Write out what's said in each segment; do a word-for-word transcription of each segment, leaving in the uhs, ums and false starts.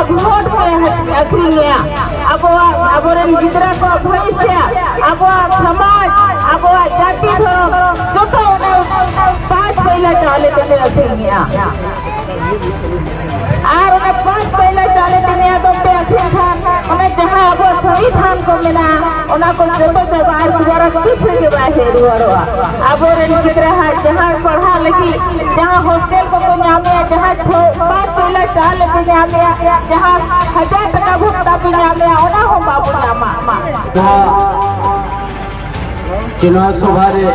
ᱵᱷᱳᱴ ᱯᱮ ᱟᱹᱠᱷᱨᱤᱧᱮᱜᱼᱟ, ᱟᱵᱚᱣᱟᱜ, ᱟᱵᱚᱨᱮᱱ ᱜᱤᱫᱽᱨᱟᱹ ᱠᱚᱣᱟᱜ ᱵᱷᱚᱵᱤᱥᱥᱚ, ᱟᱵᱚᱣᱟᱜ ᱥᱚᱢᱟᱡᱽ, ᱟᱵᱚᱣᱟᱜ ᱡᱟᱹᱛᱤ ᱫᱷᱚᱨᱚᱢ, ᱡᱚᱛᱚ ᱚᱱᱟ ᱯᱟᱸᱪ ᱯᱚᱭᱞᱟ ᱪᱟᱣᱞᱮ ᱛᱮᱯᱮ ᱟᱹᱠᱷᱨᱤᱧᱮᱜᱼᱟ᱾ ᱟᱨ ᱚᱱᱟ ᱯᱟᱸᱪ ᱯᱚᱭᱞᱟ ᱪᱟᱣᱞᱮ ᱛᱮ ᱱᱤᱭᱟᱹ ᱫᱚ ᱯᱮ ᱟᱹᱠᱷᱨᱤᱧ ᱠᱷᱟᱱ, ᱚᱱᱟ ᱡᱟᱦᱟᱸ ᱟᱵᱚᱣᱟᱜ ᱥᱚᱝᱵᱤᱫᱷᱟᱱ ᱠᱚ ᱢᱮᱱᱟᱜᱼᱟ, ᱚᱱᱟ ᱠᱚ ᱡᱚᱛᱚ ᱪᱟᱵᱟ ᱟᱨ ᱫᱩᱵᱟᱨᱟ ᱛᱤᱥ ᱨᱮᱜᱮ ᱵᱟᱭ ᱦᱮᱡ ᱨᱩᱣᱟᱹᱲᱚᱜᱼᱟ᱾ ᱟᱵᱚᱨᱮᱱ ᱜᱤᱫᱽᱨᱟᱹ ᱦᱟᱜ ᱡᱟᱦᱟᱸ ᱯᱟᱲᱦᱟᱣ ᱞᱟᱹᱜᱤᱫ ᱡᱟᱦᱟᱸ ᱦᱳᱥᱴᱮᱞ ᱠᱚᱠᱚ ᱧᱟᱢᱮᱜᱼᱟ, ᱡᱟᱦᱟᱸ ᱪᱷᱚ ᱯᱟᱸᱪ ᱯᱚᱭᱞᱟ ᱪᱟᱣᱞᱮ ᱯᱮ ᱧᱟᱢᱮᱜᱼᱟ, ᱡᱟᱦᱟᱸ ᱦᱟᱡᱟᱨ ᱴᱟᱠᱟ ᱵᱷᱚᱛᱟ ᱯᱮ ᱧᱟᱢᱮᱜᱼᱟ, ᱚᱱᱟ ᱦᱚᱸ ᱵᱟᱵᱚ ᱧᱟᱢᱟ᱾ ᱱᱚᱣᱟ ᱪᱩᱱᱟᱣ ᱥᱚᱵᱷᱟ ᱨᱮ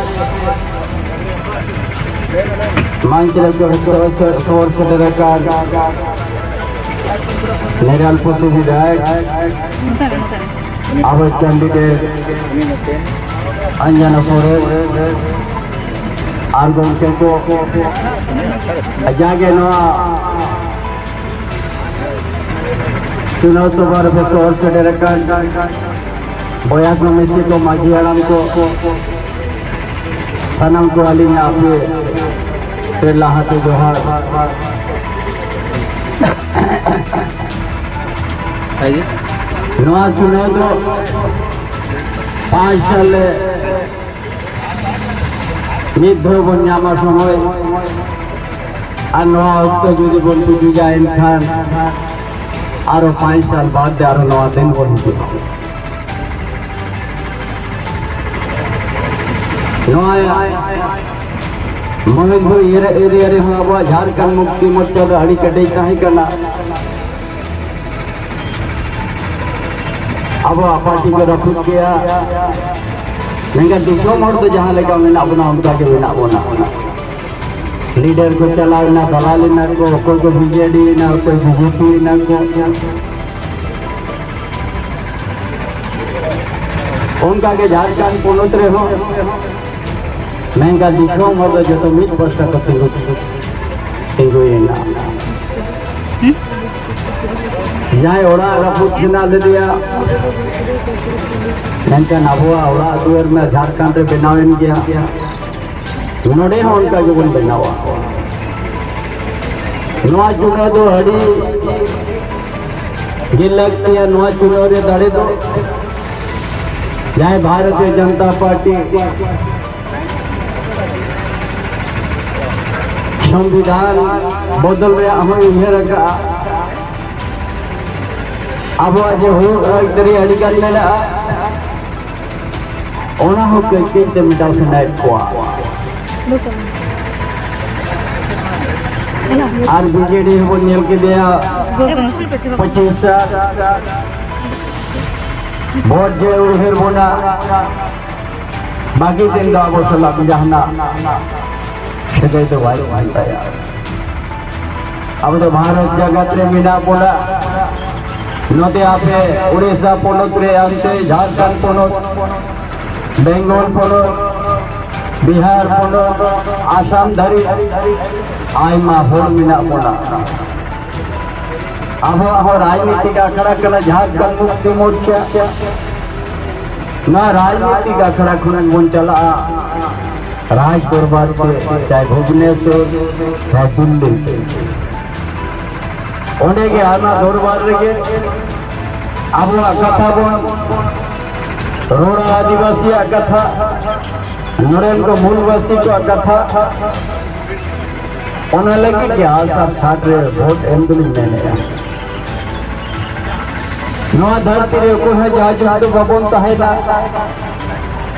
ᱢᱟᱹᱱ ᱪᱮᱞᱮ ᱠᱚ ᱥᱚᱦᱚᱨ ᱥᱮᱴᱮᱨ ᱟᱠᱟᱱ ᱱᱮᱰᱟᱞ ᱯᱨᱚᱛᱤᱱᱤᱫᱷᱤ ᱟᱵᱚ ᱠᱮᱱᱰᱤᱰᱮᱴ ᱟᱧᱡᱟᱱᱟ ᱥᱚᱨᱮᱱ ᱟᱨ ᱜᱚᱢᱠᱮ ᱠᱚ, ᱡᱟᱜᱮ ᱱᱚᱣᱟ ᱪᱩᱱᱟᱣ ᱥᱚᱵᱷᱟ ᱨᱮᱯᱮ ᱥᱚᱦᱚᱨ ᱥᱮᱴᱮᱨ ᱟᱠᱟᱱ ᱵᱚᱭᱦᱟ ᱠᱚ, ᱢᱤᱥᱤ ᱠᱚ, ᱢᱟᱹᱡᱷᱤ ᱦᱟᱲᱟᱢ ᱠᱚ, ᱥᱟᱱᱟᱢ ᱠᱚ ᱟᱹᱞᱤᱧᱟᱜ ᱟᱯᱮ ᱯᱮ ᱞᱟᱦᱟᱛᱮ ᱡᱚᱦᱟᱨ᱾ ᱱᱚᱣᱟ ᱪᱩᱱᱟᱣ ᱫᱚ ᱯᱟᱸᱪ ᱥᱟᱞ ᱨᱮ ᱢᱤᱫ ᱫᱷᱟᱣ ᱵᱚᱱ ᱧᱟᱢᱟ ᱥᱚᱢᱚᱭ, ᱟᱨ ᱱᱚᱣᱟ ᱚᱠᱛᱚ ᱡᱩᱫᱤ ᱵᱚᱱ ᱯᱩᱡᱩᱡᱟ, ᱮᱱᱠᱷᱟᱱ ᱟᱨᱚ ᱯᱟᱸᱪ ᱥᱟᱞ ᱵᱟᱫ ᱛᱮ ᱟᱨᱚ ᱱᱚᱣᱟ ᱫᱤᱱ ᱵᱚᱱ ᱦᱤᱡᱩᱜᱼᱟ᱾ ᱱᱚᱣᱟ ᱢᱚᱦᱤᱫᱯᱩᱨ ᱮᱨᱤᱭᱟ ᱨᱮᱦᱚᱸ ᱟᱵᱚᱣᱟᱜ ᱡᱷᱟᱲᱠᱷᱚᱸᱰ ᱢᱩᱠᱛᱤ ᱢᱳᱨᱪᱟ ᱫᱚ ᱟᱹᱰᱤ ᱠᱮᱴᱮᱡ ᱛᱟᱦᱮᱸ ᱠᱟᱱᱟ᱾ ᱟᱵᱚᱣᱟᱜ ᱯᱟᱨᱴᱤ ᱠᱚ ᱨᱟᱹᱯᱩᱫ ᱠᱮᱜᱼᱟ᱾ ᱢᱮᱱᱠᱷᱟᱱ ᱫᱤᱥᱚᱢ ᱦᱚᱲ ᱫᱚ ᱡᱟᱦᱟᱸ ᱞᱮᱠᱟ ᱢᱮᱱᱟᱜ ᱵᱚᱱᱟ, ᱚᱱᱠᱟ ᱜᱮ ᱢᱮᱱᱟᱜ ᱵᱚᱱᱟ᱾ ᱞᱤᱰᱟᱨ ᱠᱚ ᱪᱟᱞᱟᱣ ᱮᱱᱟ, ᱫᱟᱞᱟᱞ ᱮᱱᱟ ᱠᱚ, ᱚᱠᱚᱭ ᱠᱚ ᱵᱤᱡᱮᱰᱤ ᱮᱱᱟ, ᱚᱠᱚᱭ ᱵᱤᱡᱮᱯᱤ ᱮᱱᱟ ᱠᱚ᱾ ᱚᱱᱠᱟ ᱜᱮ ᱡᱷᱟᱲᱠᱷᱚᱸᱰ ᱯᱚᱱᱚᱛ ᱨᱮᱦᱚᱸ ᱢᱮᱱᱠᱷᱟᱱ ᱫᱤᱥᱚᱢ ᱦᱚᱲ ᱫᱚ ᱡᱚᱛᱚ ᱢᱤᱫ ᱯᱟᱥᱴᱟ ᱠᱚ ᱛᱤᱸᱜᱩ, ᱛᱤᱸᱜᱩᱭᱮᱱᱟ᱾ ᱡᱟᱦᱟᱸᱭ ᱚᱲᱟᱜ ᱨᱟᱹᱯᱩᱫ ᱢᱮᱱᱟᱜ ᱞᱮᱫᱮᱭᱟ, ᱢᱮᱱᱠᱷᱟᱱ ᱟᱵᱚᱣᱟᱜ ᱚᱲᱟᱜ ᱫᱩᱣᱟᱹᱨ ᱢᱟ ᱡᱷᱟᱲᱠᱷᱚᱸᱰ ᱨᱮ ᱵᱮᱱᱟᱣᱮᱱ ᱜᱮᱭᱟ᱾ ᱱᱚᱰᱮ ᱦᱚᱸ ᱚᱱᱠᱟ ᱜᱮᱵᱚᱱ ᱵᱮᱱᱟᱣᱟ᱾ ᱱᱚᱣᱟ ᱡᱩᱜᱽ ᱨᱮᱫᱚ ᱟᱹᱰᱤ ᱜᱮ ᱞᱟᱹᱠᱛᱤᱭᱟ ᱱᱚᱣᱟ ᱪᱩᱱᱟᱹᱣ ᱨᱮ ᱫᱟᱲᱮ ᱫᱚ᱾ ᱡᱟᱦᱟᱸᱭ ᱵᱷᱟᱨᱚᱛᱤᱭᱚ ᱡᱚᱱᱚᱛᱟ ᱯᱟᱨᱴᱤ ᱥᱚᱝᱵᱤᱫᱷᱟᱱ ᱵᱚᱫᱚᱞ ᱨᱮᱭᱟᱜ ᱦᱚᱸᱭ ᱩᱭᱦᱟᱹᱨ ᱟᱠᱟᱫᱼᱟ, ᱟᱵᱚᱣᱟᱜ ᱡᱮ ᱦᱩᱲᱩ ᱟᱹᱭᱫᱟᱹᱨᱤ ᱟᱹᱰᱤᱜᱟᱱ ᱢᱮᱱᱟᱜᱼᱟ, ᱚᱱᱟ ᱦᱚᱸ ᱠᱟᱹᱡ ᱠᱟᱹᱡ ᱛᱮ ᱢᱮᱴᱟᱣ ᱥᱟᱱᱟᱭᱮᱫ ᱠᱚᱣᱟ᱾ ᱟᱨ ᱵᱤᱡᱮᱰᱤ ᱦᱚᱸᱵᱚᱱ ᱧᱮᱞ ᱠᱮᱫᱮᱭᱟ, ᱯᱚᱸᱪᱤᱥ ᱥᱟᱞ ᱵᱷᱳᱴ ᱡᱮ ᱩᱭᱦᱟᱹᱨ ᱵᱚᱱᱟ, ᱵᱟᱹᱜᱤ ᱫᱤᱱ ᱫᱚ ᱟᱵᱚ ᱥᱟᱞᱟᱜ ᱡᱟᱦᱟᱱᱟᱜ ᱥᱟᱹᱜᱟᱹᱭ ᱫᱚ ᱵᱟᱭ ᱛᱟᱦᱮᱱ ᱛᱟᱭᱟ᱾ ᱟᱵᱚ ᱫᱚ ᱵᱷᱟᱨᱚᱛ ᱡᱟᱠᱟᱛ ᱨᱮ ᱢᱮᱱᱟᱜ ᱵᱚᱱᱟ᱾ ᱱᱚᱛᱮ ᱟᱯᱮ ᱩᱲᱤᱥᱥᱟ ᱯᱚᱱᱚᱛ ᱨᱮ, ᱟᱱᱛᱮ ᱡᱷᱟᱲᱠᱷᱚᱸᱰ ᱯᱚᱱᱚᱛ, ᱵᱮᱝᱜᱚᱞ ᱯᱚᱱᱚᱛ, ᱵᱤᱦᱟᱨ ᱯᱚᱱᱚᱛ, ᱟᱥᱟᱢ ᱫᱷᱟᱹᱨᱤᱡ ᱟᱭᱢᱟ ᱦᱚᱲ ᱢᱮᱱᱟᱜ ᱵᱚᱱᱟ᱾ ᱟᱵᱚᱣᱟᱜ ᱦᱚᱸ ᱨᱟᱡᱽᱱᱤᱛᱤᱠ ᱟᱠᱷᱲᱟ ᱠᱟᱱᱟ ᱡᱷᱟᱲᱠᱷᱚᱸᱰ ᱢᱩᱠᱛᱤ ᱢᱳᱨᱪᱟ᱾ ᱱᱚᱣᱟ ᱨᱟᱡᱽᱱᱤᱛᱤᱠ ᱟᱠᱷᱲᱟ ᱠᱷᱚᱱᱟᱜ ᱵᱚᱱ ᱪᱟᱞᱟᱜᱼᱟ ᱨᱟᱡᱽ ᱫᱚᱨᱵᱟᱨ ᱛᱮ, ᱪᱟᱦᱮ ᱵᱷᱩᱵᱽᱱᱮᱥᱚᱨ, ᱪᱟᱦᱮ ᱫᱤᱞᱞᱤ᱾ ᱚᱸᱰᱮ ᱜᱮ ᱚᱱᱟ ᱫᱚᱨᱵᱟᱨ ᱨᱮᱜᱮ ᱟᱵᱚᱣᱟᱜ ᱠᱟᱛᱷᱟ ᱵᱚᱱ ᱨᱚᱲᱟ, ᱟᱹᱫᱤᱵᱟᱹᱥᱤᱭᱟᱜ ᱠᱟᱛᱷᱟ, ᱱᱚᱰᱮᱱ ᱠᱚ ᱢᱩᱞᱵᱟᱹᱥᱤ ᱠᱚᱣᱟᱜ ᱠᱟᱛᱷᱟ᱾ ᱚᱱᱟ ᱞᱟᱹᱜᱤᱫ ᱜᱮ ᱟᱥᱟᱲ ᱥᱟᱛ ᱨᱮ ᱵᱷᱳᱴ ᱮᱢ ᱫᱚᱞᱤᱧ ᱢᱮᱱᱮᱫᱼᱟ᱾ ᱱᱚᱣᱟ ᱫᱷᱟᱹᱨᱛᱤ ᱨᱮ ᱚᱠᱚᱭ ᱦᱚᱸ ᱡᱟᱭᱡᱩᱜᱽ ᱫᱚ ᱵᱟᱵᱚᱱ ᱛᱟᱦᱮᱱᱟ᱾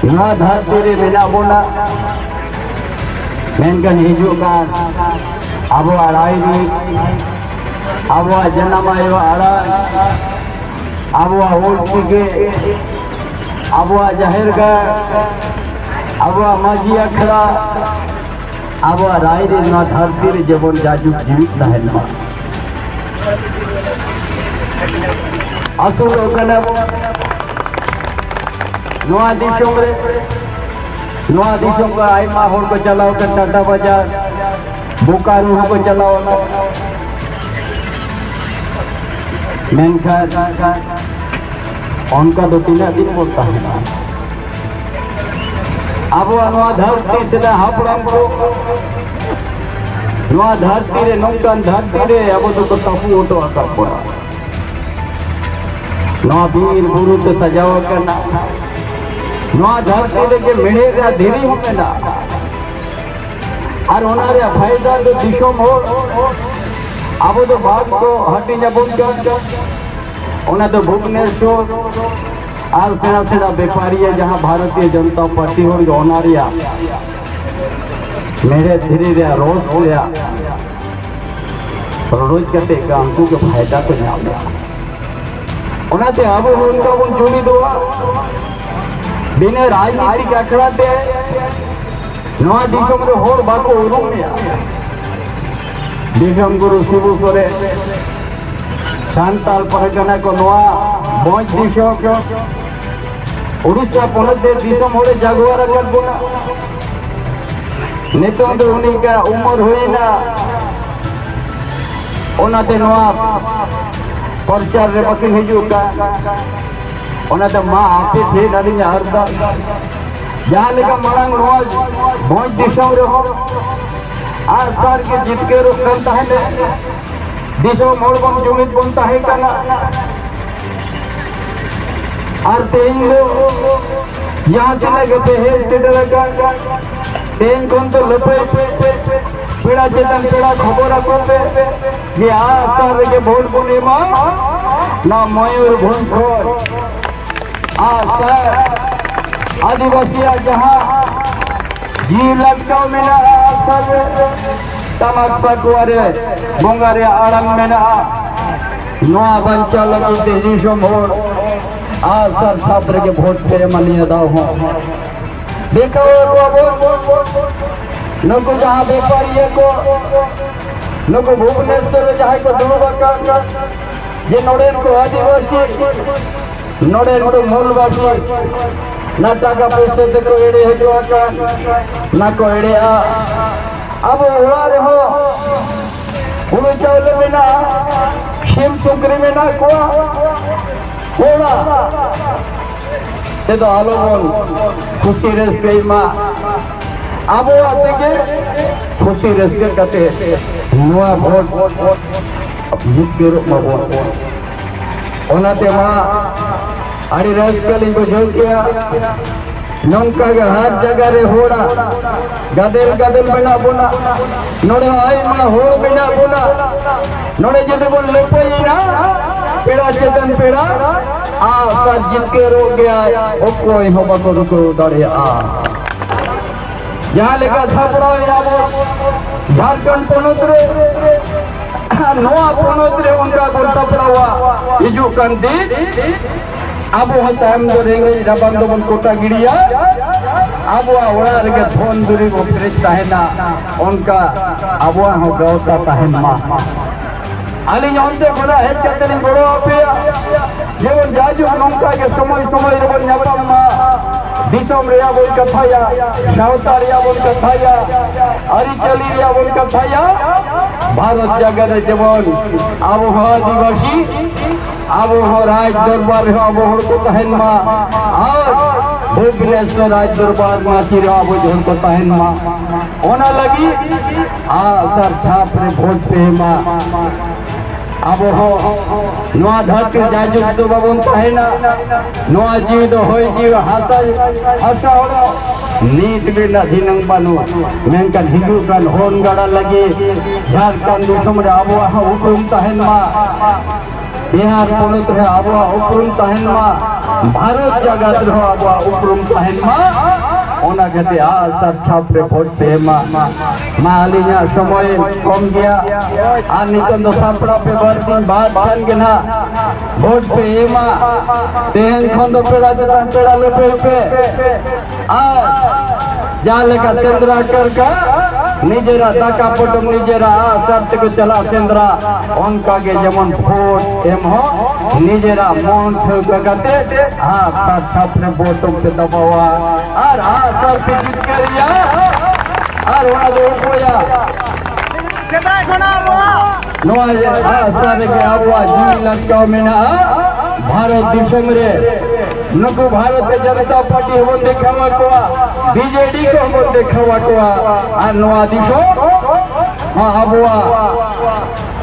ᱱᱚᱣᱟ ᱫᱷᱟᱹᱨᱛᱤ ᱨᱮ ᱢᱮᱱᱟᱜ ᱵᱚᱱᱟ, ᱢᱮᱱᱠᱷᱟᱱ ᱦᱤᱡᱩᱜ ᱠᱟᱱ ᱟᱵᱚᱣᱟᱜ ᱨᱟᱭᱨᱤᱛ, ᱟᱵᱚᱣᱟᱜ ᱡᱟᱱᱟᱢ ᱟᱭᱳ ᱟᱲᱟᱝ, ᱟᱵᱚᱣᱟᱜ ᱚᱞ ᱪᱤᱠᱤ, ᱟᱵᱚᱣᱟᱜ ᱡᱟᱦᱮᱨ ᱜᱟᱲ, ᱟᱵᱚᱣᱟᱜ ᱢᱟᱹᱡᱷᱤ ᱟᱠᱷᱲᱟ, ᱟᱵᱚᱣᱟᱜ ᱨᱟᱭᱨᱤᱛ ᱱᱚᱣᱟ ᱫᱷᱟᱹᱨᱛᱤ ᱨᱮ ᱡᱮᱢᱚᱱ ᱡᱟᱭᱡᱩᱜᱽ ᱡᱤᱣᱤᱫ ᱛᱟᱦᱮᱱ ᱢᱟ᱾ ᱟᱹᱥᱩᱞᱚᱜ ᱠᱟᱱᱟ ᱵᱚᱱ ᱱᱚᱣᱟ ᱫᱤᱥᱚᱢ ᱨᱮ᱾ ᱱᱚᱣᱟ ᱫᱤᱥᱚᱢ ᱨᱮ ᱟᱭᱢᱟ ᱦᱚᱲ ᱠᱚ ᱪᱟᱞᱟᱣ ᱟᱠᱟᱱ ᱴᱟᱴᱟ ᱵᱟᱡᱟᱨ, ᱵᱳᱠᱟᱨᱳ ᱦᱚᱸᱠᱚ ᱪᱟᱞᱟᱣ ᱟᱠᱟᱱᱟ᱾ ᱢᱮᱱᱠᱷᱟᱱ ᱚᱱᱠᱟ ᱫᱚ ᱛᱤᱱᱟᱹᱜ ᱫᱤᱱ ᱵᱚᱱ ᱛᱟᱦᱮᱱᱟ? ᱟᱵᱚᱣᱟᱜ ᱱᱚᱣᱟ ᱫᱷᱟᱹᱨᱛᱤ ᱥᱮᱫᱟᱭ ᱦᱟᱯᱲᱟᱢ ᱠᱚ ᱱᱚᱣᱟ ᱫᱷᱟᱹᱨᱛᱤ ᱨᱮ, ᱱᱚᱝᱠᱟᱱ ᱫᱷᱟᱹᱨᱛᱤ ᱨᱮ ᱟᱵᱚ ᱫᱚᱠᱚ ᱛᱟᱹᱯᱩ ᱦᱚᱴᱚ ᱟᱠᱟᱫ ᱵᱚᱱᱟ᱾ ᱱᱚᱣᱟ ᱵᱤᱨ ᱵᱩᱨᱩ ᱛᱮ ᱥᱟᱡᱟᱣ ᱟᱠᱟᱱᱟ᱾ ᱱᱚᱣᱟ ᱫᱷᱟᱹᱨᱛᱤ ᱨᱮᱜᱮ ᱢᱮᱬᱦᱮᱫ ᱨᱮᱭᱟᱜ ᱫᱷᱤᱨᱤ ᱦᱚᱸ ᱢᱮᱱᱟᱜᱼᱟ᱾ ᱟᱨ ᱚᱱᱟ ᱨᱮᱭᱟᱜ ᱯᱷᱟᱭᱫᱟ ᱫᱚ ᱫᱤᱥᱚᱢ ᱦᱚᱲ, ᱟᱵᱚ ᱫᱚ ᱵᱷᱟᱜᱽ ᱠᱚ ᱦᱟᱹᱴᱤᱧ ᱟᱵᱚᱱ ᱠᱟᱱ᱾ ᱚᱱᱟ ᱫᱚ ᱵᱷᱩᱵᱽᱱᱮᱥᱚᱨ ᱟᱨ ᱥᱮᱬᱟ ᱥᱮᱬᱟ ᱵᱮᱯᱟᱨᱤᱭᱟᱹ, ᱡᱟᱦᱟᱸ ᱵᱷᱟᱨᱚᱛᱤᱭᱚ ᱡᱚᱱᱚᱛᱟ ᱯᱟᱨᱴᱤ ᱦᱚᱲ ᱜᱮ ᱚᱱᱟ ᱨᱮᱭᱟᱜ ᱢᱮᱬᱦᱮᱫ ᱫᱷᱤᱨᱤ ᱨᱮᱭᱟᱜ ᱨᱚᱥ ᱨᱮᱭᱟᱜ ᱨᱚᱰᱚᱡ ᱠᱟᱛᱮ ᱜᱮ ᱩᱱᱠᱩ ᱜᱮ ᱯᱷᱟᱭᱫᱟ ᱠᱚ ᱧᱟᱢ ᱮᱫᱟ᱾ ᱚᱱᱟᱛᱮ ᱟᱵᱚ ᱦᱚᱸ ᱚᱱᱠᱟ ᱵᱚᱱ ᱡᱩᱢᱤᱫᱚᱜᱼᱟ᱾ ᱵᱤᱱᱟᱹ ᱨᱟᱡᱽᱱᱤᱛᱤᱠ ᱟᱠᱷᱲᱟ ᱛᱮ ᱱᱚᱣᱟ ᱫᱤᱥᱚᱢ ᱨᱮ ᱦᱚᱲ ᱵᱟᱠᱚ ᱩᱨᱩᱢ ᱢᱮᱭᱟ᱾ ᱫᱤᱥᱚᱢ ᱜᱩᱨᱩ ᱥᱤᱵᱩ ᱥᱚᱨᱮᱱ ᱥᱟᱱᱛᱟᱲ ᱯᱟᱨᱜᱟᱱᱟ ᱠᱚ ᱱᱚᱣᱟ ᱵᱷᱚᱸᱡᱽ ᱫᱤᱥᱚᱢ ᱩᱲᱤᱥᱥᱟ ᱯᱚᱱᱚᱛ ᱨᱮ ᱫᱤᱥᱚᱢ ᱦᱚᱲᱮ ᱡᱟᱜᱣᱟᱨ ᱟᱠᱟᱫ ᱵᱚᱱᱟ᱾ ᱱᱤᱛᱚᱝ ᱫᱚ ᱩᱱᱤᱭᱟᱜ ᱩᱢᱮᱨ ᱦᱩᱭᱮᱱᱟ, ᱚᱱᱟᱛᱮ ᱱᱚᱣᱟ ᱯᱨᱚᱪᱟᱨ ᱨᱮ ᱵᱟᱹᱠᱤᱱ ᱦᱤᱡᱩᱜ ᱠᱟᱱ᱾ ᱚᱱᱟᱛᱮ ᱢᱟ ᱟᱯᱮ ᱴᱷᱮᱱ ᱟᱹᱞᱤᱧᱟᱜ ᱟᱨᱫᱟᱥ, ᱡᱟᱦᱟᱸ ᱞᱮᱠᱟ ᱢᱟᱲᱟᱝ ᱱᱚᱣᱟ ᱵᱷᱚᱸᱡᱽ ᱫᱤᱥᱚᱢ ᱨᱮᱦᱚᱸ ᱟᱜᱼᱥᱟᱨ ᱜᱮ ᱡᱤᱛᱠᱟᱹᱨᱚᱜ ᱠᱟᱱ ᱛᱟᱦᱮᱸᱫ, ᱫᱤᱥᱚᱢ ᱦᱚᱲ ᱵᱚᱱ ᱡᱩᱢᱤᱫ ᱵᱚᱱ ᱛᱟᱦᱮᱸ ᱠᱟᱱᱟ᱾ ᱟᱨ ᱛᱮᱦᱮᱧ ᱫᱚ ᱡᱟᱦᱟᱸ ᱛᱤᱱᱟᱹᱜ ᱜᱮ ᱯᱮ ᱦᱮᱡ ᱥᱮᱴᱮᱨ ᱟᱠᱟᱱ, ᱛᱮᱦᱮᱧ ᱠᱷᱚᱱ ᱫᱚ ᱞᱟᱹᱯᱟᱹᱭ ᱯᱮ, ᱯᱮᱲᱟ ᱪᱮᱛᱟᱱ ᱯᱮᱲᱟ ᱠᱷᱚᱵᱚᱨ ᱟᱠᱚ ᱯᱮ ᱡᱮ ᱟᱜᱼᱥᱟᱨ ᱨᱮᱜᱮ ᱵᱷᱳᱴ ᱵᱚᱱ ᱮᱢᱟ, ᱱᱚᱣᱟ ᱢᱚᱭᱩᱨᱵᱷᱚᱸᱡᱽ ᱠᱷᱚᱱ᱾ ᱟᱜᱼᱥᱟᱨ ᱟᱹᱫᱤᱵᱟᱹᱥᱤᱭᱟᱜ ᱡᱟᱦᱟᱸ ᱡᱤᱣᱤ ᱞᱟᱴᱠᱟᱣ ᱢᱮᱱᱟᱜᱼᱟ, ᱟᱜᱼᱥᱟᱨ ᱨᱮ ᱴᱟᱢᱟᱠ ᱥᱟᱠᱣᱟ ᱨᱮ ᱵᱚᱸᱜᱟ ᱨᱮᱭᱟᱜ ᱟᱲᱟᱝ ᱢᱮᱱᱟᱜᱼᱟ᱾ ᱱᱚᱣᱟ ᱵᱟᱧᱪᱟᱣ ᱞᱟᱹᱜᱤᱫ ᱛᱮ ᱫᱤᱥᱚᱢ ᱦᱚᱲ ᱟᱜᱼᱥᱟᱨ ᱥᱟᱵ ᱨᱮᱜᱮ ᱵᱷᱳᱴ ᱯᱮ ᱮᱢᱟ ᱱᱤᱭᱟᱹ ᱫᱷᱟᱣ ᱦᱚᱸ᱾ ᱫᱮᱠᱷᱟᱣ ᱟᱠᱚᱣᱟ ᱵᱚᱱ ᱱᱩᱠᱩ ᱡᱟᱦᱟᱸ ᱵᱮᱯᱟᱨᱤᱭᱟᱹ ᱠᱚ, ᱱᱩᱠᱩ ᱵᱷᱩᱵᱽᱱᱮᱥᱚᱨ ᱨᱮ ᱡᱟᱦᱟᱸᱭ ᱠᱚ ᱫᱩᱲᱩᱵ ᱟᱠᱟᱱ, ᱡᱮ ᱱᱚᱰᱮᱱ ᱠᱚ ᱟᱹᱫᱤᱵᱟᱹᱥᱤ ᱱᱚᱰᱮ ᱱᱩᱠᱩ ᱢᱩᱞᱵᱟᱥᱤ ᱱᱟ ᱴᱟᱠᱟ ᱯᱚᱭᱥᱟ ᱛᱮᱠᱚ ᱮᱲᱮ ᱦᱚᱪᱚ ᱟᱠᱟᱱ, ᱱᱟ ᱠᱚ ᱮᱲᱮᱜᱼᱟ᱾ ᱟᱵᱚ ᱚᱲᱟᱜ ᱨᱮᱦᱚᱸ ᱦᱩᱲᱩ ᱪᱟᱣᱞᱮ ᱢᱮᱱᱟᱜᱼᱟ, ᱥᱤᱢ ᱥᱩᱠᱨᱤ ᱢᱮᱱᱟᱜ ᱠᱚᱣᱟ᱾ ᱚᱲᱟᱜ ᱛᱮᱫᱚ ᱟᱞᱚᱵᱚᱱ ᱠᱷᱩᱥᱤ ᱨᱟᱹᱥᱠᱟᱹᱭ ᱢᱟ, ᱟᱵᱚᱣᱟᱜ ᱛᱮᱜᱮ ᱠᱷᱩᱥᱤ ᱨᱟᱹᱥᱠᱟᱹ ᱠᱟᱛᱮ ᱱᱚᱣᱟ ᱵᱷᱳᱴ ᱡᱤᱛᱠᱟᱹᱨᱚᱜ ᱢᱟᱵᱚᱱ᱾ ᱚᱱᱟᱛᱮ ᱢᱟ ᱟᱹᱰᱤ ᱨᱟᱹᱥᱠᱟᱹ ᱞᱤᱧ ᱵᱩᱡᱷᱟᱹᱣ ᱠᱮᱜᱼᱟ᱾ ᱱᱚᱝᱠᱟ ᱜᱮ ᱦᱟᱨ ᱡᱟᱭᱜᱟ ᱨᱮ ᱦᱚᱲᱟᱜ ᱜᱟᱫᱮᱞ ᱜᱟᱫᱮᱞ ᱢᱮᱱᱟᱜ ᱵᱚᱱᱟ᱾ ᱱᱚᱰᱮ ᱦᱚᱸ ᱟᱭᱢᱟ ᱦᱚᱲ ᱢᱮᱱᱟᱜ ᱵᱚᱱᱟ᱾ ᱱᱚᱰᱮ ᱡᱩᱫᱤ ᱵᱚᱱ ᱞᱟᱹᱯᱟᱹᱭᱮᱱᱟ, ᱯᱮᱲᱟ ᱪᱮᱛᱟᱱ ᱯᱮᱲᱟ, ᱟᱜ ᱥᱟᱨ ᱡᱤᱛᱠᱟᱹᱨᱚᱜ ᱜᱮᱭᱟᱭ, ᱚᱠᱚᱭ ᱦᱚᱸ ᱵᱟᱠᱚ ᱨᱩᱠᱟᱹᱣ ᱫᱟᱲᱮᱭᱟᱜᱼᱟ᱾ ᱡᱟᱦᱟᱸ ᱞᱮᱠᱟ ᱥᱟᱯᱲᱟᱣ ᱮᱫᱟ ᱵᱚᱱ ᱡᱷᱟᱲᱠᱷᱚᱸᱰ ᱯᱚᱱᱚᱛ ᱨᱮ, ᱱᱚᱣᱟ ᱯᱚᱱᱚᱛ ᱨᱮ ᱚᱱᱠᱟ ᱵᱚᱱ ᱥᱟᱯᱲᱟᱣᱟ᱾ ᱦᱤᱡᱩᱜ ᱠᱟᱱ ᱫᱤᱱ ᱟᱵᱚ ᱦᱚᱸ ᱛᱟᱭᱚᱢ ᱫᱚ ᱨᱮᱸᱜᱮᱡ ᱨᱟᱵᱟᱝ ᱫᱚᱵᱚᱱ ᱠᱚᱴᱟ ᱜᱤᱰᱤᱭᱟ, ᱟᱵᱚᱣᱟᱜ ᱚᱲᱟᱜ ᱨᱮᱜᱮ ᱫᱷᱚᱱ ᱫᱩᱨᱤᱵᱽ ᱦᱚᱸ ᱯᱮᱨᱮᱡ ᱛᱟᱦᱮᱱᱟ, ᱚᱱᱠᱟ ᱟᱵᱚᱣᱟᱜ ᱦᱚᱸ ᱜᱟᱶᱛᱟ ᱛᱟᱦᱮᱱ ᱢᱟ᱾ ᱟᱹᱞᱤᱧ ᱚᱱᱛᱮ ᱠᱷᱚᱱᱟᱜ ᱦᱮᱡ ᱠᱟᱛᱮ ᱞᱤᱧ ᱜᱚᱲᱚ ᱟᱯᱮᱭᱟ, ᱡᱮᱢᱚᱱ ᱡᱟᱭᱡᱩᱜᱽ ᱱᱚᱝᱠᱟ ᱜᱮ ᱥᱚᱢᱚᱭ ᱥᱚᱢᱚᱭ ᱨᱮᱵᱚᱱ ᱧᱟᱯᱟᱢ ᱢᱟ, ᱫᱤᱥᱚᱢ ᱨᱮᱭᱟᱜ ᱵᱚᱱ ᱠᱟᱛᱷᱟᱭᱟ, ᱥᱟᱶᱛᱟ ᱨᱮᱭᱟᱜ ᱵᱚᱱ ᱠᱟᱛᱷᱟᱭᱟ, ᱟᱹᱨᱤᱪᱟᱹᱞᱤ ᱨᱮᱭᱟᱜ ᱵᱚᱱ ᱠᱟᱛᱷᱟᱭᱟ᱾ ᱵᱷᱟᱨᱚᱛ ᱡᱟᱭᱜᱟ ᱨᱮ ᱡᱮᱢᱚᱱ ᱟᱵᱚ ᱦᱚᱸ ᱟᱹᱫᱤᱵᱟᱹᱥᱤ, ᱟᱵᱚ ᱦᱚᱸ ᱨᱟᱡᱽ ᱫᱚᱨᱵᱟᱨ ᱨᱮᱦᱚᱸ ᱟᱵᱚ ᱦᱚᱲ ᱠᱚ ᱛᱟᱦᱮᱱ ᱢᱟ, ᱟᱨ ᱵᱷᱩᱵᱽᱱᱮᱥᱚᱨ ᱨᱟᱡᱽ ᱫᱚᱨᱵᱟᱨ ᱢᱟᱹᱪᱤ ᱨᱮᱦᱚᱸ ᱟᱵᱚ ᱦᱚᱲ ᱠᱚ ᱛᱟᱦᱮᱱ ᱢᱟ᱾ ᱚᱱᱟ ᱞᱟᱹᱜᱤᱫ ᱟᱜᱼᱥᱟᱨ ᱪᱷᱟᱯ ᱨᱮ ᱵᱷᱳᱴ ᱯᱮ ᱮᱢᱟ᱾ ᱟᱵᱚ ᱦᱚᱸ ᱱᱚᱣᱟ ᱫᱷᱟᱹᱨᱛᱤ ᱡᱟᱭᱡᱩᱜᱽ ᱫᱚ ᱵᱟᱵᱚᱱ ᱛᱟᱦᱮᱱᱟ᱾ ᱱᱚᱣᱟ ᱡᱤᱣᱤ ᱫᱚ ᱦᱚᱭ ᱡᱤᱣᱤ ᱦᱟᱥᱟ, ᱦᱟᱥᱟ ᱦᱚᱲᱢᱚ ᱱᱤᱛ ᱨᱮᱱᱟᱜ ᱫᱷᱤᱱᱟᱹᱝ ᱵᱟᱹᱱᱩᱜ, ᱢᱮᱱᱠᱷᱟᱱ ᱦᱤᱡᱩᱜ ᱠᱟᱱ ᱦᱚᱱ ᱜᱟᱰᱟ ᱞᱟᱹᱜᱤᱫ ᱡᱷᱟᱲᱠᱷᱚᱸᱰ ᱫᱤᱥᱚᱢ ᱨᱮ ᱟᱵᱚᱣᱟᱜ ᱦᱚᱸ ᱩᱯᱨᱩᱢ ᱛᱟᱦᱮᱱ ᱢᱟ᱾ ᱵᱤᱦᱟᱨ ᱯᱚᱱᱚᱛ ᱨᱮ ᱟᱵᱚᱣᱟᱜ ᱩᱯᱨᱩᱢ ᱛᱟᱦᱮᱱ ᱢᱟ, ᱵᱷᱟᱨᱚᱛ ᱡᱟᱠᱟᱛ ᱨᱮᱦᱚᱸ ᱟᱵᱚᱣᱟᱜ ᱩᱯᱨᱩᱢ ᱛᱟᱦᱮᱱ ᱢᱟ, ᱚᱱᱟ ᱠᱷᱟᱹᱛᱤᱨ ᱟᱜᱼᱥᱟᱨ ᱪᱷᱟᱯ ᱨᱮ ᱵᱷᱳᱴ ᱯᱮ ᱮᱢᱟ᱾ ᱢᱟ ᱟᱹᱞᱤᱧᱟᱜ ᱥᱚᱢᱚᱭ ᱠᱚᱢ ᱜᱮᱭᱟ, ᱟᱨ ᱱᱤᱛᱚᱝ ᱫᱚ ᱥᱟᱯᱲᱟᱣ ᱯᱮ, ᱵᱟᱨ ᱫᱤᱱ ᱵᱟᱫ ᱠᱷᱟᱱ ᱜᱮ ᱱᱟᱦᱟᱜ ᱵᱷᱳᱴ ᱯᱮ ᱮᱢᱟ᱾ ᱛᱮᱦᱮᱧ ᱠᱷᱚᱱ ᱫᱚ ᱯᱮᱲᱟ ᱪᱮᱛᱟᱱ ᱯᱮᱲᱟ ᱞᱟᱹᱯᱟᱹᱭ ᱯᱮ᱾ ᱟᱨ ᱡᱟᱦᱟᱸ ᱞᱮᱠᱟ ᱥᱮᱸᱫᱽᱨᱟ ᱠᱟᱨᱠᱟ ᱱᱤᱡᱮᱨᱟᱜ ᱫᱟᱠᱟ ᱯᱚᱴᱚᱢ ᱱᱤᱡᱮᱨᱟᱜ ᱟᱜᱼᱥᱟᱨ ᱛᱮᱠᱚ ᱪᱟᱞᱟᱜ ᱥᱮᱸᱫᱽᱨᱟ, ᱚᱱᱠᱟ ᱜᱮ ᱡᱮᱢᱚᱱ ᱵᱷᱳᱴ ᱮᱢ ᱦᱚᱸ ᱱᱤᱡᱮᱨᱟᱜ ᱢᱚᱱ ᱴᱷᱟᱹᱣᱠᱟᱹ ᱠᱟᱛᱮ ᱟᱜᱼᱥᱟᱨ ᱪᱷᱟᱯ ᱨᱮ ᱵᱷᱳᱴ ᱯᱮ ᱫᱟᱵᱟᱣᱟ ᱟᱨ ᱟᱜᱼᱥᱟᱨ ᱯᱮ ᱡᱤᱛᱠᱟᱹᱨᱤᱭᱟ᱾ ᱟᱨ ᱚᱱᱟ ᱫᱚ ᱚᱠᱚᱭᱟᱜ? ᱥᱮᱫᱟᱭ ᱠᱷᱚᱱᱟᱜ ᱟᱵᱚᱣᱟᱜ ᱱᱚᱣᱟ ᱟᱜᱼᱥᱟᱨ ᱨᱮᱜᱮ ᱟᱵᱚᱣᱟᱜ ᱡᱤᱣᱤ ᱞᱟᱴᱠᱟᱣ ᱢᱮᱱᱟᱜᱼᱟ᱾ ᱵᱷᱟᱨᱚᱛ ᱫᱤᱥᱚᱢ ᱨᱮ ᱱᱩᱠᱩ ᱵᱷᱟᱨᱚᱛᱤᱭᱚ ᱡᱚᱱᱚᱛᱟ ᱯᱟᱨᱴᱤ ᱦᱚᱸᱵᱚᱱ ᱫᱮᱠᱷᱟᱣ ᱟᱠᱚᱣᱟ, ᱵᱤᱡᱮᱰᱤ ᱠᱚᱦᱚᱸ ᱵᱚᱱ ᱫᱮᱠᱷᱟᱣ ᱟᱠᱚᱣᱟ᱾ ᱟᱨ ᱱᱚᱣᱟ ᱫᱤᱥᱚᱢ ᱦᱚᱸ ᱟᱵᱚᱣᱟᱜ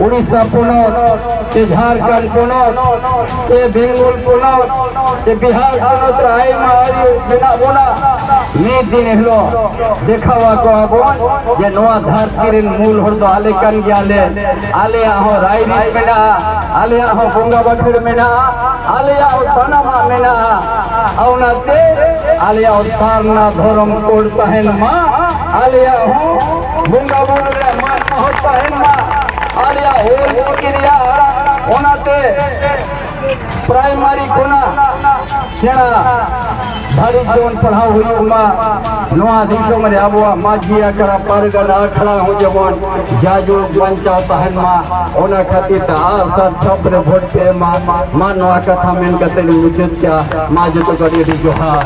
ᱩᱲᱤᱥᱥᱟ ᱯᱚᱱᱚᱛ, ᱥᱮ ᱡᱷᱟᱲᱠᱷᱚᱸᱰ ᱯᱚᱱᱚᱛ, ᱥᱮ ᱵᱮᱝᱜᱚᱞ ᱯᱚᱱᱚᱛ, ᱥᱮ ᱵᱤᱦᱟᱨ ᱯᱚᱱᱚᱛ ᱨᱮ ᱟᱭᱢᱟ ᱟᱹᱨᱤ ᱢᱮᱱᱟᱜ ᱵᱚᱱᱟ᱾ ᱢᱤᱫ ᱫᱤᱱ ᱦᱤᱞᱳᱜ ᱫᱮᱠᱷᱟᱣ ᱟᱠᱚᱣᱟ ᱵᱚᱱ ᱡᱮ ᱱᱚᱣᱟ ᱫᱷᱟᱹᱨᱛᱤ ᱨᱮᱱ ᱢᱩᱞ ᱦᱚᱲ ᱫᱚ ᱟᱞᱮ ᱠᱟᱱ ᱜᱮᱭᱟᱞᱮ᱾ ᱟᱞᱮᱭᱟᱜ ᱦᱚᱸ ᱨᱟᱭᱨᱤᱛ ᱢᱮᱱᱟᱜᱼᱟ, ᱟᱞᱮᱭᱟᱜ ᱦᱚᱸ ᱵᱚᱸᱜᱟ ᱵᱟᱠᱷᱮᱲ ᱢᱮᱱᱟᱜᱼᱟ, ᱟᱞᱮᱭᱟᱜ ᱦᱚᱸ ᱥᱟᱱᱟᱢᱟᱜ ᱢᱮᱱᱟᱜᱼᱟ᱾ ᱚᱱᱟᱛᱮ ᱟᱞᱮᱭᱟᱜ ᱦᱚᱸ ᱥᱟᱨᱱᱟ ᱫᱷᱚᱨᱚᱢ ᱠᱳᱰ ᱛᱟᱦᱮᱱ ᱢᱟ, ᱟᱞᱮᱭᱟᱜ ᱦᱚᱸ ᱵᱚᱸᱜᱟ ᱵᱩᱨᱩ ᱨᱮ ᱢᱟᱱ ᱢᱚᱦᱚᱛ ᱛᱟᱦᱮᱱ ᱢᱟ, ᱟᱞᱮᱭᱟᱜ ᱚᱞ ᱪᱤᱠᱤ ᱨᱮᱭᱟᱜ ᱟᱲᱟᱝ, ᱚᱱᱟᱛᱮ ᱯᱨᱟᱭᱢᱟᱨᱤ ᱠᱷᱚᱱᱟᱜ ᱥᱮᱬᱟ ᱫᱷᱟᱹᱨᱤᱡ ᱡᱮᱢᱚᱱ ᱯᱟᱲᱦᱟᱣ ᱦᱩᱭᱩᱜ ᱢᱟ᱾ ᱱᱚᱣᱟ ᱫᱤᱥᱚᱢ ᱨᱮ ᱟᱵᱚᱣᱟᱜ ᱢᱟᱹᱡᱷᱤ ᱟᱠᱷᱲᱟ, ᱯᱟᱨᱜᱟᱱᱟ ᱟᱠᱷᱲᱟ ᱦᱚᱸ ᱡᱮᱢᱚᱱ ᱡᱟᱭᱡᱩᱜᱽ ᱵᱟᱧᱪᱟᱣ ᱛᱟᱦᱮᱱ ᱢᱟ, ᱚᱱᱟ ᱠᱷᱟᱹᱛᱤᱨ ᱛᱮ ᱟᱜᱼᱥᱟᱨ ᱥᱟᱵ ᱨᱮ ᱵᱷᱳᱴ ᱯᱮ ᱮᱢᱟ᱾ ᱢᱟ ᱱᱚᱣᱟ ᱠᱟᱛᱷᱟ ᱢᱮᱱ ᱠᱟᱛᱮ ᱞᱤᱧ ᱢᱩᱪᱟᱹᱫ ᱠᱮᱜᱼᱟ᱾ ᱢᱟ ᱡᱚᱛᱚ ᱠᱚ ᱟᱹᱰᱤ ᱟᱹᱰᱤ ᱡᱚᱦᱟᱨ᱾